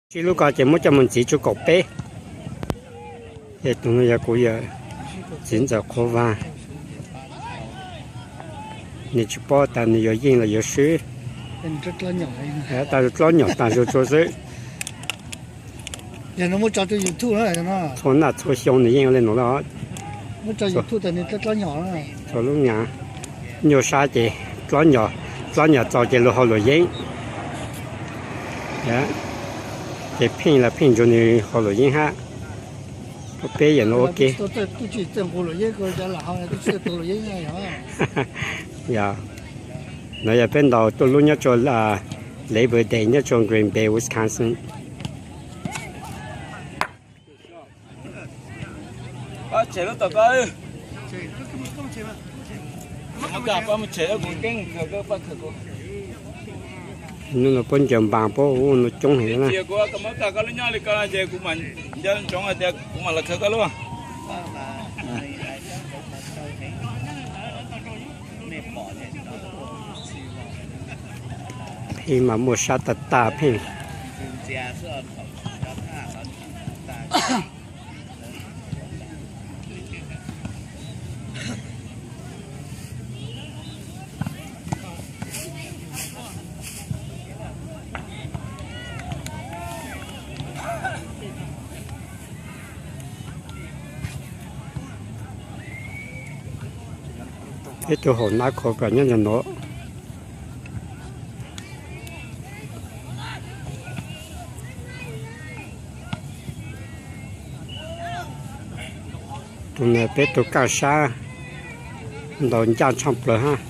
Tsib lub ko ces muab coj mus ntxiv tsua kaum peb. Ces tus no yog kuv yawm txiv ntxawm Qhua Vas. Nws tsis paub tas nws yuav yeej los yuav swb. Tas dlob nyom tas zog tsua xwb. Txhua naj txhua xyoo nws yeej ua le nuav lawm. Txhua lub nyuag sab ces dlob nyom txaus ces luag hau luam yeeb. Ces pheej los pheej ntsuag nws hau luam yeeb hab. Peb yam no ua ke. Yog, no yog peb ntaus tuj lub nyob tsua Labor Day nyob tsua Green Bay, Wisconsin. Hnub no puab ncaws npas puab ua no coob heev na. Pheej mas muaj sab tag tag pheej. Peb tug haum nab khov kom nyob ntawm nuav. Tus no peb tug kaj sab ntaus ncaj tshaj plaws hab.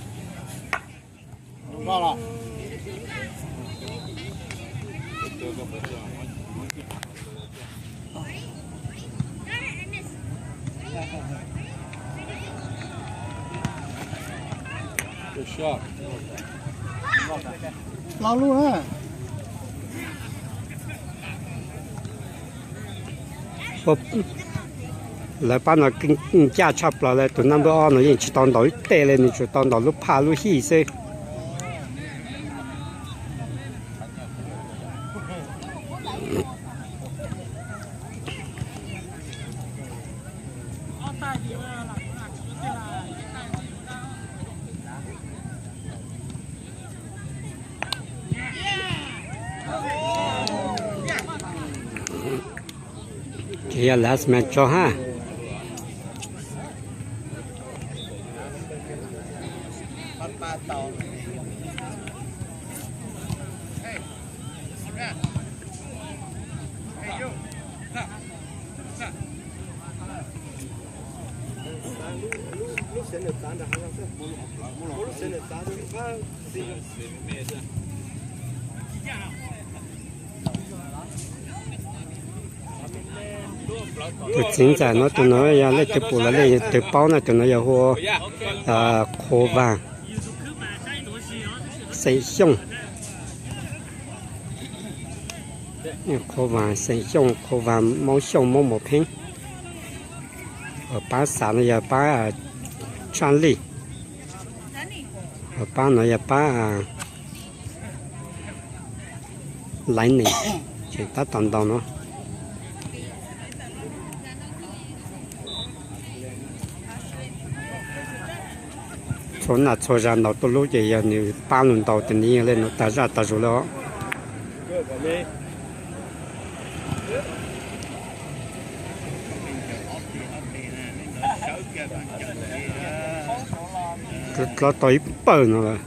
Lawv pab no ncaj tshaj plaws le, tus naj npawb ob no yeej tsis tau ntaus ib teg le, nws tsuas tau ntaus lub phaj lub hij xwb. Ces yog last man tso hab. Tus txiv ntxawm no, tus no yog leej twg pum los leej twg paub na, tus no yog hu ua Qhua Vas xeem Xyooj. Qhua Vas xeem Xyooj, Qhua Vas Moob Xyooj Moob Mos Pheeb. Pab xav no yog pab Tshaj Lij. Pab no yog pab Laiv Nees, tseem tab tom ntaus no. Txhua naj txhua zag ntaus tuj lub ces yog nws pab lug ntaus ces nws yeej le nuav tag zaj tag zug le os. Dlov tau ib pawg no lawm.